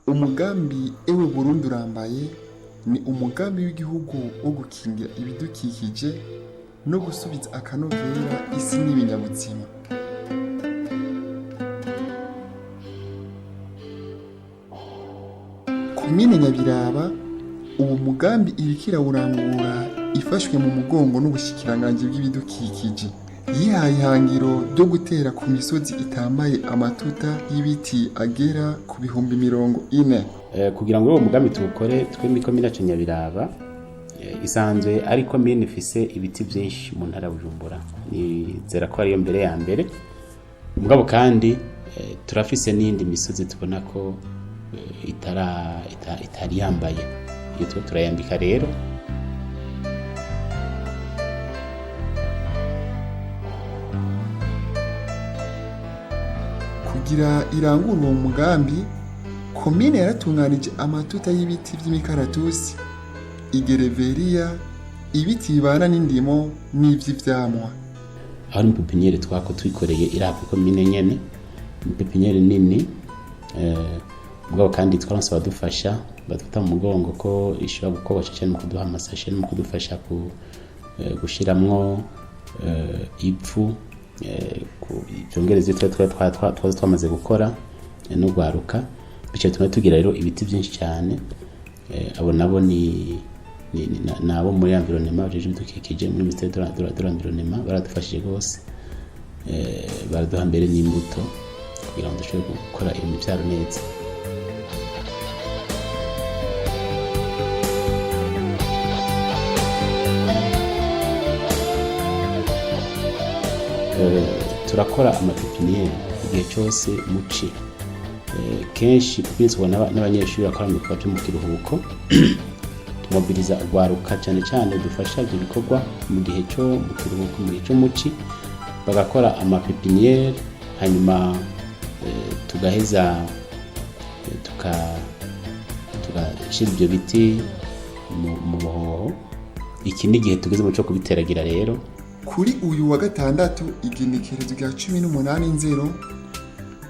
Umugambi Ewe Burundi Urambaye ni umugambi w'igihugu wo gukingira ibidukikije no gusubiza akanovera isi n'ibinyabuzima. Komine Nyabiraba uwo mugambi iriko irawurangura ifashwe mu mugongo n'ubushikiranganji bw'ibidukikije. Yihaye ihangiro ryo gutera ku misozi itambaye amatuta y'ibiti agera ku 40,000. Kugira ngo uwo mugambi tuwukore, twembi komine yacu Nyabiraba isanzwe ari komine ifise ibiti byinshi mu ntara ya Bujumbura, nizera ko ariyo mbere ya mbere. Mugabo kandi turafise n'iyindi misozi tubona ko itari yambaye, iyo tuba turayambika rero. Kugira irangure uwo mugambi, komine yaratunganije amatuta y'ibiti vy'imikaratusi, igereveriya, ibiti bibana n'indimo n'ivy'ivyamwa. Aho ni pépinière twako twikoreye iri hafi komine nyene, ni pépinière nini. Mugabo kandi twaronse abadufasha, badufata mu mugongo ko ishobora gukorwa cane mu kuduha amasashe no mu kudufasha gushiramwo ivu vyongereza ivyo twaza twamaze gukora no gwaruka, bica bituma tugira rero ibiti vyinshi cyane. Abo nabo ni nabo muri environnement, bajejwe ibidukikije muri ministère de l'environnement, baradufashije rwose. Baraduha mbere n'imbuto kugira ngo dushobore gukora iyo mivyaro neza. Turakora amapépinière igihe cyose muci. Kenshi pépinière tubona n'abanyeshuri bakora mu bikorwa byo mu kiruhuko. Tumobiliza urwaruka cyane cyane dufasha ibyo bikorwa mu gihe cyo mu kiruhuko, mu gihe cyo muci, bagakora amapépinière, hanyuma tugaheza tugashyira ibyo biti mu buhoho. Iki ni igihe tugeze mu cyo kubiteragira rero. Kuri uyu wa gatandatu, igenekerezo rya 18 Nzero,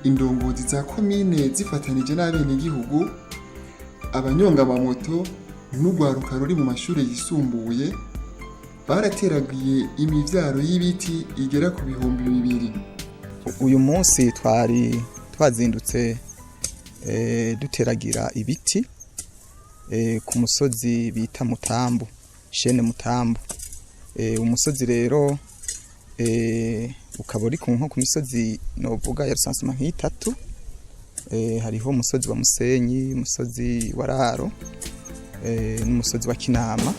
indongozi za komine zifatanije n'abenegihugu, abanyongamamoto n'urwaruka ruri mu mashuri yisumbuye barateragiye imivyaro y'ibiti igera ku 2000. Uyu munsi twari twazindutse duteragira ibiti ku musozi bita Mutambu, chaîne Mutambu. Umusozi rero ukaba uri nko ku misozi novuga ya recensement nk'itatu. Hariho umusozi wa Musenyi, umusozi wa Raro n'umusozi wa Kinama.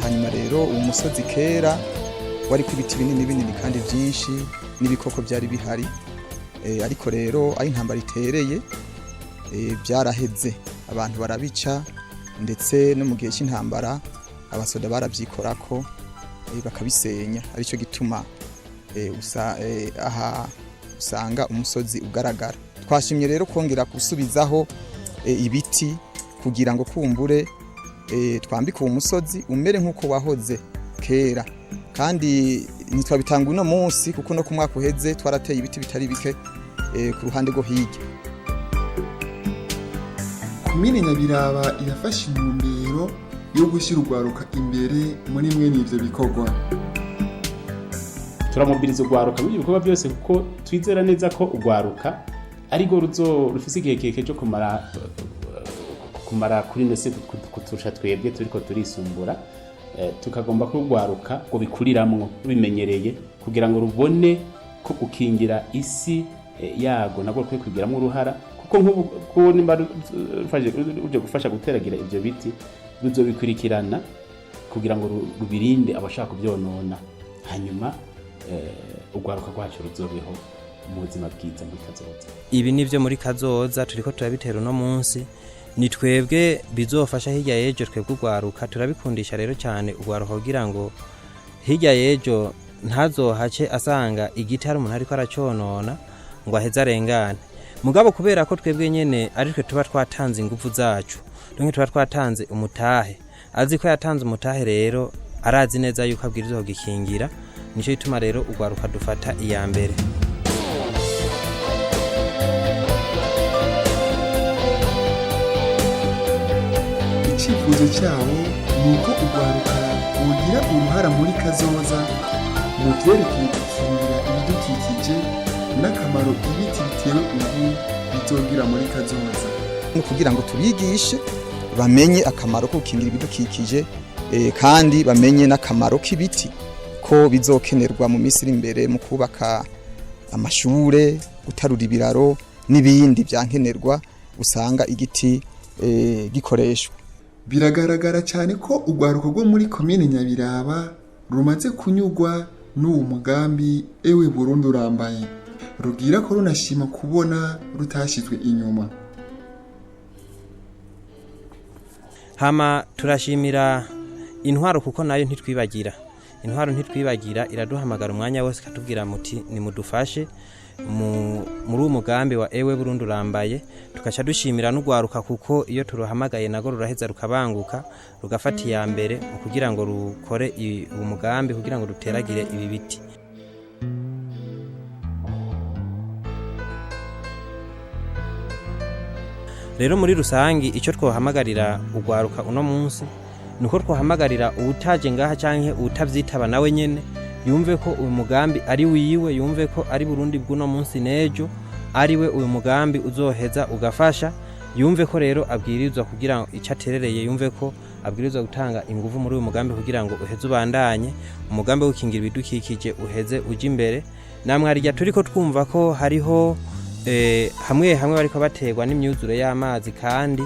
Hanyuma rero uwo musozi kera wariko ibiti binini binini kandi byinshi n'ibikoko byari bihari. Ariko rero aho intambara itereye byaraheze, abantu barabica, ndetse no mu gihe cy'intambara abasoda barabyikorako bakabisenya, aricyo gituma aha usanga umusozi ugaragara. Twashimye rero kongera gusubizaho ibiti kugira ngo kumbure twambike uwo musozi umere nk'uko wahoze kera. Kandi ntitwabitanga uno munsi, kuko no ku mwaka uheze twarateye ibiti bitari bike ku ruhande rwo hirya. Komine Nyabiraba irafashe intumbero yo gushyira urwaruka imbere muri mwene ivyo bikorwa. Turamobiliza urwaruka muri ibyo bikorwa byose, kuko twizera neza ko urwaruka arirwo ruzo rufise igihe kirekire cyo kumara kuri ino si kuturusha twebwe turiko turisumbura. Tukagomba ko urwaruka ngo bikuriramwo rubimenyereye, kugira ngo rubone ko gukingira isi yago nabwo rukwiye kugiramwo uruhara, kuko nk'ubu ko nimba ruje gufasha guteragira ivyo biti, ruzobikurikirana kugira ngo rubirinde abashaka kubyonona, hanyuma urwaruka rwacu ruzobeho mu buzima bwiza muri kazoza. Ibi nivyo muri kazoza turiko turabitera uno munsi, ni twebwe bizofasha hirya y'ejo. Twebwe urwaruka turabikundisha rero cyane urwaruka, kugira ngo hirya y'ejo ntazohace asanga igiti hari umuntu ariko araconona ngo aheze arengane. Mugabo kubera ko twebwe nyene ari twe tuba twatanze ingufu zacu, donc tuba twatanze umutahe. Azi ko yatanze umutahe rero arazi neza yuko abwirizwa kugikingira. Nico gituma rero urwaruka dufata iya mbere. Icyifuzo cyabo ni uko urwaruka rugira uruhara muri kazoza mu byerekeye gukingira ibidukikije n'akamaro ibiti bitewe ubu bizogira muri kazoza. Ni kugira ngo tubigishe bamenye akamaro ko gukingira ibidukikije, kandi bamenye n'akamaro k'ibiti ko bizokenerwa mu minsi iri imbere mu kubaka amashure, gutarura ibiraro n'ibindi byankenerwa usanga igiti gikoreshwa. Biragaragara cyane ko urwaruka rwo muri komine Nyabiraba rumaze kunyurwa n'uwo mugambi Ewe Burundi Urambaye, rugira ko runashima kubona rutashyizwe inyuma. Hama turashimira intwaro kuko nayo ntitwibagira. Intwaro ntitwibagira, iraduhamagara umwanya wose ikatubwira muti nimudufashe muri uwo mugambi wa Ewe Burundi Urambaye. Tugaca dushimira n'urwaruka kuko iyo turuhamagaye nago ruraheza rukabanguka rugafata iya mbere mu kugira ngo rukore uwo mugambi kugira ngo duteragire ibi biti. Rero muri rusangi icyo twohamagarira urwaruka uno munsi ni uko twohamagarira uwutaje ngaha canke uwutavyitaba nawe nyene yumve ko uyu mugambi ari wiwe, yumve ko ari Burundi bw'uno munsi n'ejo, ari we uyu mugambi uzoheza ugafasha. Yumve ko rero abwirizwa kugira ngo icyo aterereye, yumve ko abwirizwa gutanga inguvu muri uyu mugambi kugira ngo uheze ubandanye umugambi wo gukingira ibidukikije uheze uje imbere. Namwe harya turiko twumva ko hariho hamwe hamwe bariko baterwa n'imyuzure y'amazi kandi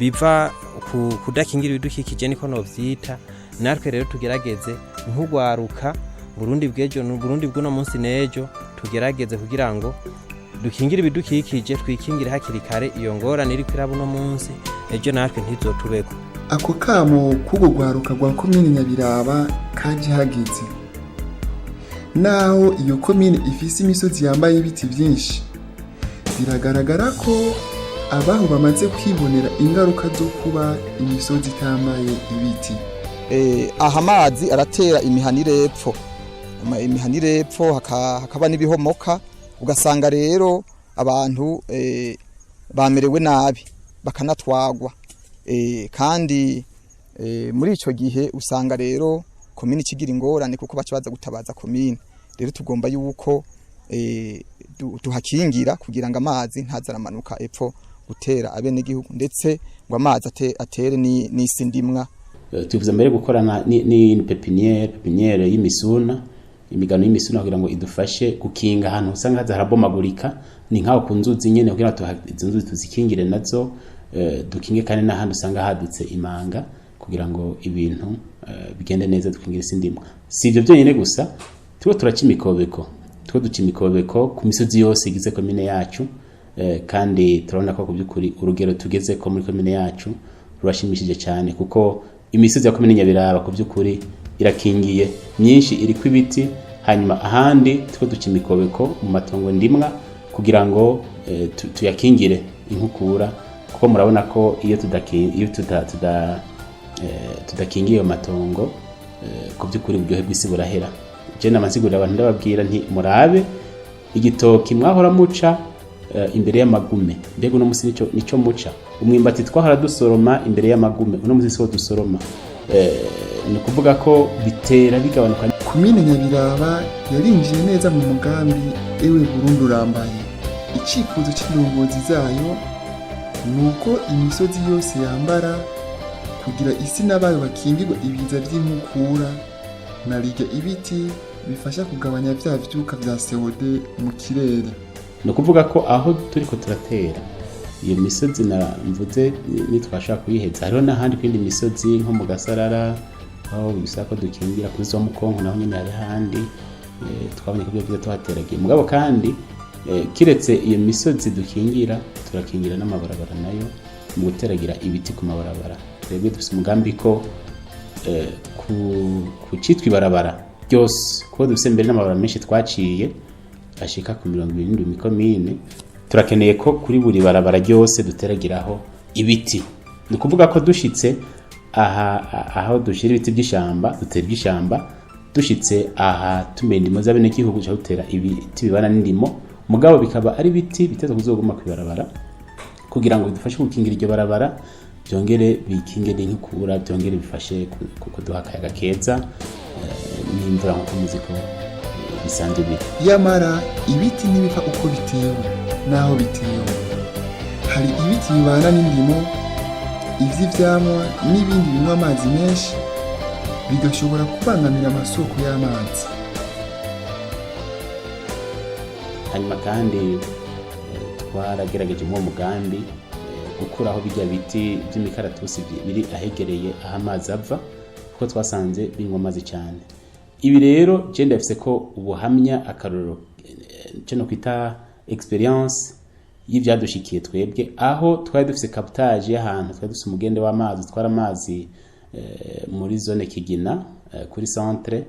biva ku kudakingira ibidukikije, niko novyita. Natwe rero tugerageze nk'urwaruka Burundi bw'ejo Burundi bw'uno munsi n'ejo, tugerageze kugira ngo dukingire ibidukikije, twikingire hakiri kare iyo ngorane iriko iraba uno munsi, ejo natwe ntizotubeko. Ako kamo k'urwo rwaruka rwa komine Nyabiraba kaje hageze. Naho iyo komine ifise imisozi yambaye ibiti byinshi, biragaragara ko abaho bamaze kwibonera ingaruka zo kuba imisozi itambaye ibiti. Aha amazi aratera imihana irepfo, imihana irepfo hakaba n'ibihomoka, ugasanga rero abantu bamerewe nabi bakanatwagwa. Kandi muri ico gihe usanga rero komine ikigira ingorane kuko baca baza gutabaza komine. Rero tugomba yuko tuhakingira kugira ngo amazi ntazaramanuka epfo gutera abenegihugu, ndetse ngo amazi atere n'isi ndimwa. Twifuza mbere gukorana ni pépinière y'imisuna, imigano y'imisuna, kugira ngo idufashe gukinga ahantu usanga haza harabomagurika, ni nkaho ku nzuzi nyene, kugira ngo izo nzuzi tuzikingire nazo, dukinge kandi n'ahandi usanga hadutse imanga, kugira ngo ibintu bigende neza, dukingire isi ndimwa. Si ivyo byonyine gusa, turiko turaca imikobeko, turiko duca imikobeko ku misozi yose igize komine yacu, kandi turabona ko ku by'ukuri urugero tugeze ko muri komine yacu rurashimishije cyane, kuko imisozi ya komine Nyabiraba ku by'ukuri irakingiye, myinshi iriko ibiti, hanyuma ahandi turiko duca imikobeko mu matongo ndimwa kugira ngo tuyakingire inkukura, kuko murabona ko iyo tudakingiye ayo matongo, ku by'ukuri uburyohe bw'isi burahera. Je namasigurira abantu ndababwira nti murabe igitoki mwahora muca imbere y'amagume, mbega uno musi nico muca? Umwimbati twahora dusoroma imbere y'amagume, uno musi siwo dusoroma. Ni ukuvuga ko bitera bigabanuka. Komine Nyabiraba yarinjiye neza mu mugambi Ewe Burundi Urambaye. Icyifuzo cy'indongozi zayo ni uko imisozi yose yambara kugira isi n'abayo bakingirwa ibiza by'inkukura, na rirya ibiti bifasha kugabanya vya vyuka vya CO2 mu kirere. Ni ukuvuga ko aho turiko turatera iyo misozi na mvuze nitwashaka kuyiheza, hariho n'ahandi ku yindi misozi nko mu Gasarara aho bisaba ko dukingira kuri zo Mukonko, naho nyene hari handi twabonye ko byiza tuhateragiye. Mugabo kandi kiretse iyo misozi dukingira, turakingira n'amabarabara nayo mu guteragira ibiti ku mabarabara. Twebwe dufise umugambi ko ku citwa ibarabara ryose, kuko dufise mbere n'amabarabara menshi twaciye ashika ku 77 mikomine, turakeneye ko kuri buri barabara ryose duteragiraho ibiti. Ni ukuvuga ko dushitse Aha aho dushira ibiti by'ishamba, dutera iby'ishamba. Dushitse aha tumenya indimo z'abenegihugu, duca dutera ibiti bibana n'indimo, mugabo bikaba ari ibiti biteza kuzoguma kwibarabara kugira ngo bidufashe gukingira iryo barabara, byongere bikinge n'inkukura, byongere bifashe kuduha akayaga keza n'imvura, nk'uko muzi ko bisanzwe biri. Yamara ibiti ntibipfa uko bitewe n'aho bitewe. Hari ibiti bibana n'indimo, ivy'ivyamwa n'ibindi binywa amazi menshi, bigashobora kubangamira amasoko y'amazi. Hanyuma kandi twaragerageje muri uwo mugambi gukuraho bijya biti by'imikaratusi biri ahegereye aho amazi ava, kuko twasanze binywa amazi cyane. Ibi rero je ndafise ko ubuhamya, akarorero, cyo no kwita experience y'ivyadushikiye twebwe, aho twari dufise captage y'ahantu twari dufise umugende w'amazi utwara amazi muri zone Kigina, kuri centre.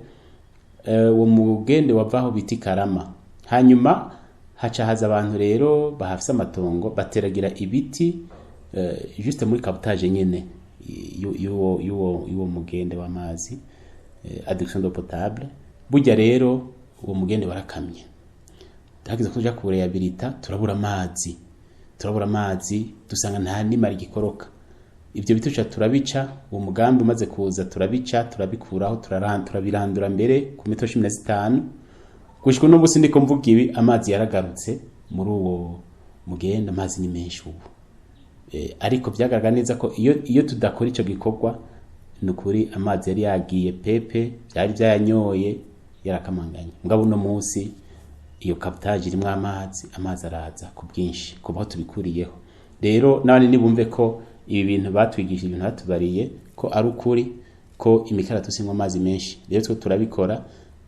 Uwo mugende wavaho bita Karama. Hanyuma haca haza abantu rero bahafise amatongo, bateragira ibiti juste muri captage nyene y'uwo mugende w'amazi, adduction d'eau potable. Burya rero uwo mugende warakamye. Hageze ko tuja kuwurehabilita, turabura amazi, turabura amazi, dusanga nta nimara igikoroka. Ibyo biti tuca turabica. Uwo mugambi umaze kuza, turabica, turabikuraho, turabirandura mbere ku metero 15. Gushika uno munsi ndiko mvuga ibi, amazi yaragarutse muri uwo mugenda, amazi ni menshi ubu. Ariko byagaragara neza ko iyo tudakora ico gikorwa, ni ukuri amazi yari yagiye pepe, byari byayanyoye, yarakamanganye. Mugabo uno munsi iyo captage irimwo amazi, amazi araza ku bwinshi kuva aho tubikuriyeho. Rero n'abandi nibumve ko ibi bintu batwigishije, ibintu batubariye, ko ari ukuri ko imikaratusi inywa amazi menshi. Rero twe turabikora,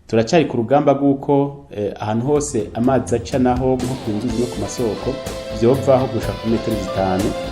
turacyari ku rugamba rw'uko ahantu hose amazi aca, naho nko ku nzuzi no ku masoko, vyovaho gushika ku metero 5.